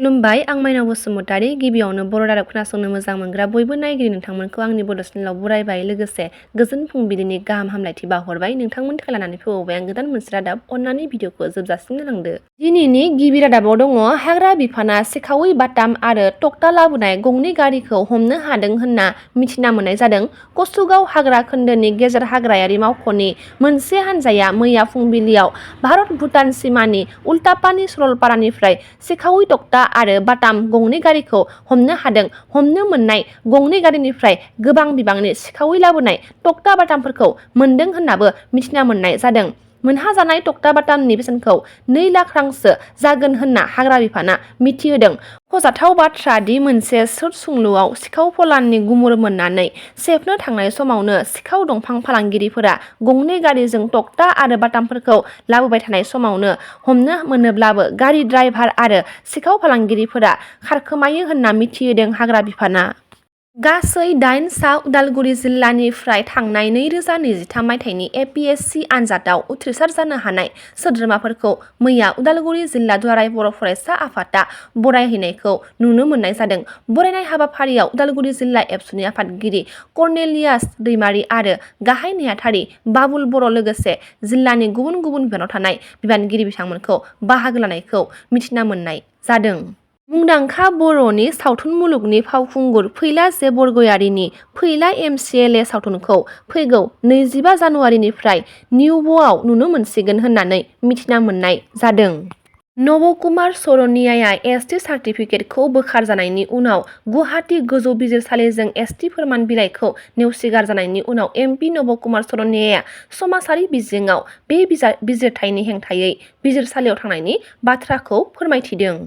खुलुमबाय, आं माइनाव बसुमतारी। गिबियावनो बर' रादाब खोनासंनो मोजां मोनग्रा बयबो नायगिरि नोंथांमोनखौ आंनि बड' चेनेलाव बरायबाय। लोगोसे गोजोन फुंबिलिनि गाहाम हामलायथि बावहरबाय। नोंथांमोननि थाखाय लानानै फैबावबाय आं गोदान मोनसे रादाब। अन्नानै भिडिअखौ जोबजासिम नायलांदो। दिनैनि गिबि रादाबाव दङ हाग्रा बिफाना सिखावै बाटाम आरो तक्ता लाबोनाय गंनै गारिखौ हमनो हादों होनना मिथिना मोननाय जादों। कसुगाव हाग्रा खोन्दोनि गेजेर हाग्रायारि मावख'नि मोनसे हान्जाया मैया फुंबिलियाव भारत-भुटान सिमानि उल्टापानि सरलपारानिफ्राय सिखावै तक्ता आरो बाटाम गंनै गारिखौ हमनो हादों। हमनो मोननाय गंनै गारिनिफ्राय गोबां बिबांनि सिखावै लाबोनाय तक्ता बाटामफोरखौ मोनदों होननाबो मिथिना मोननाय जादों। मोनहाजानाय तक्ता बाटामनि बेसेनखौ 2 लाख रांसो जागोन होनना हाग्रा बिफाना मिथिहोदों। मख'जाथाव बाथ्रा दि मोनसे सोंलुआव सिखाव फलाननि गुमुर मोननानै सेबनो थांनाय समावनो सिखाव दंफां फालांगिरिफोरा गंनै गारिजों तक्ता आरो बाटामफोरखौ लाबोबाय थानाय समावनो हमनो मोनोब्लाबो गारि ड्राइभार आरो सिखाव फालांगिरिफोरा खारखोमायो होनना मिथिहोदों हाग्रा बिफाना। गासै 8 सा उदालगुरि जिल्लानिफ्राय थांनाय 2023 मायथाइनि APSC आनजादाव उथ्रिसार जानो हानाय सोद्रोमाफोरखौ मैया उदालगुरि जिल्ला दुलाराय बर' फरायसा आफादा बरायहैनायखौ नुनो मोननाय जादों। बरायनाय हाबाफारियाव उदालगुरि जिल्ला एबसुनि आफादगिरि कर्नेलियास दैमारी आरो गाहाय नेहाथारि बाबुल बर' लोगोसे जिल्लानि गुबुन गुबुन बिबानाव थानाय बिबानगिरि बिथांमोनखौ बाहागो लानायखौ मिथिना मोननाय जादों। मुंदांखा बर'नि सावथुन मुलुगनि फावखुंगुर फैला जे बरग'यारिनि फैला MCLA सावथुनखौ फैगौ 25 जानुवारिनिफ्राय निउब'आव नुनो मोनसिगोन होननानै मिथिना मोननाय जादों। नबकुमार सर'नियाया ST सार्टिफिकेटखौ बोखारजानायनि उनाव गुवाहाटी गोजौ बिजिरसालिजों ST फोरमान बिलाइखौ नेवसिगारजानायनि उनाव MP नबकुमार सर'नियाया समाजारि बिजोङाव बे बिजिरथायनि हेंथायै बिजिरसालियाव थांनायनि बाथ्राखौ फोरमायथिदों।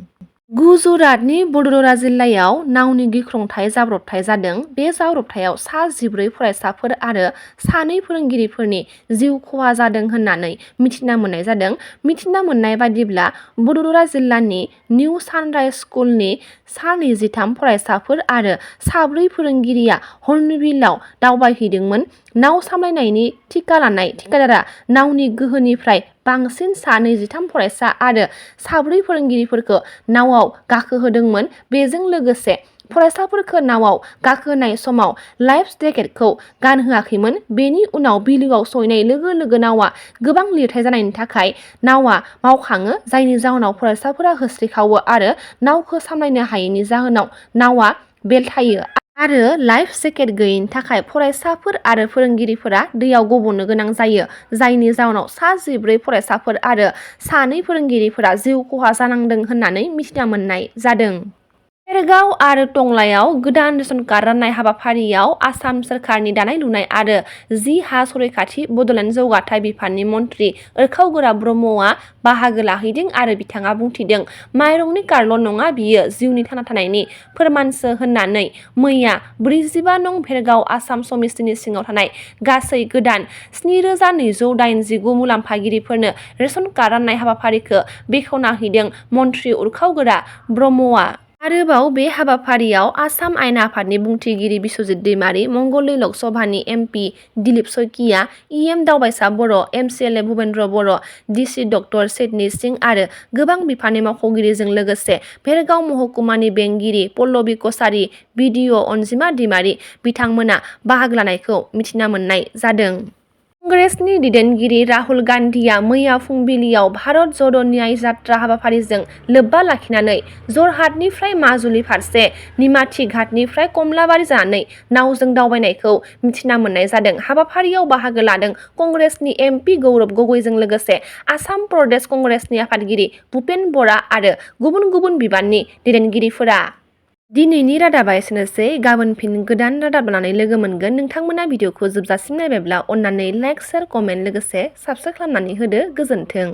गुजरातनि बड'र जिल्लायाव नावनि गिख्रंथाव जाब्रबथाय जादों। बे जाब्रबथायाव सा 14 फरायसाफोर आरो 2 फोरोंगिरिफोरनि जिउ खहा जादों होननानै मिथिना मोननाय जादों। मिथिना मोननाय बादिब्ला बड'र जिल्लानि निउ सानराइज स्कुलनि सा 23 फरायसाफोर आरो 4 फोरोंगिरिया हर्नबिलआव दावबायहैदोंमोन। नाव सामलायनायनि थिखा लानाय थिखादारा नावनि गोहोनिफ्राय बांसिन सा 23 फरायसा आरो 4 फोरोंगिरिफोरखौ नावआव गाखोहोदोंमोन। बेजों लोगोसे फरायसाफोरखौ नावआव गाखोहोनाय समाव लाइफ जेकेटखौ गानहोआखैमोन। बेनि उनाव बिलोआव सहैनाय लोगो लोगो नावआ गोबां लिरथाय जानायनि थाखाय नावआ मावखाङो, जायनि जाहोनाव फरायसाफोरा होस्रिखावो आरो नावखौ सामलायनो हायैनि जाहोनाव नावआ बेलथायो आरो लाइफ जेकेट गैयैनि थाखाय फरायसाफोर आरो फोरोंगिरिफोरा दैयाव गब'नो गोनां जायो, जायनि जाहोनाव सा 14 फरायसाफोर आरो 2 फोरोंगिरिफोरा जिउ खहा जानांदों होननानै मिथिना मोननाय जादों। सेरगाव आरो टंलायाव गोदान रेशन कार्ड राननाय हाबाफारियाव आसाम सोरखारनि दानाय लुनाय आरो जि हा सरैखाथि बड'लेण्ड जौगाथाय बिफाननि मन्थ्रि उरखाव ब्रह्मआ बाहागो लाहैदों आरो बिथाङा बुंथिदों, माइरंनि कार्डल' नङा बियो जिउनि थांना थानायनि फोरमानसो होननानै मैया 45 नं भेरगाव आसाम समितिनि सिङाव थानाय गासै गोदान 7289 मुलाम्फागिरिफोरनो रेशन कार्ड राननाय हाबाफारिखौ बेखेवना हैदों मन्थ्रि उरखाव ब्रह्मआ। आरोबाव बे हाबाफारियाव आसाम आयेन आफादनि बुंथिगिरि बिस्वजित दैमारी, मंगलदै लक सभानि MP दिलीप शइकिया, EM दावबायसा बर', MCLA भुपेन्द्र बर', DC डक्टर सिडनी सिंह आरो गोबां बिफाननि मावख'गिरिजों लोगोसे भेरगाव महकुमानि बेंगिरि पल्लबी कछारी, BDO अनजिमा दैमारी बिथांमोना बाहागो लानायखौ मिथिना मोननाय जादों। कंग्रेसनि दैदेनगिरि राहुल गान्धीआ मैया फुंबिलियाव भारत ज'ड' न्याय जात्रा हाबाफारिजों लोब्बा लाखिनानै जरहाटनिफ्राय माजुलि फारसे निमाथि घाटनिफ्राय कमलाबारि जानानै नावजों दावबायनायखौ मिथिना मोननाय जादों। हाबाफारियाव बाहागो लादों कंग्रेसनि MP गौरब गगৈजों लोगोसे आसाम प्रदेश कंग्रेसनि आफादगिरि भुपेन बरा आरो गुबुन गुबुन बिबाननि दैदेनगिरिफोरा। दिनैनि रादाबा एसेनोसै। गाबोन फिन गोदान रादाब लानानै लोगो मोनगोन। नोंथांमोना भिडिअखौ जोबजासिम नायबायब्ला अन्नानै लाइक, शेयार, कमेन्ट लोगोसे साबस्क्राइब खालामनानै होदो। गोजोन्थों।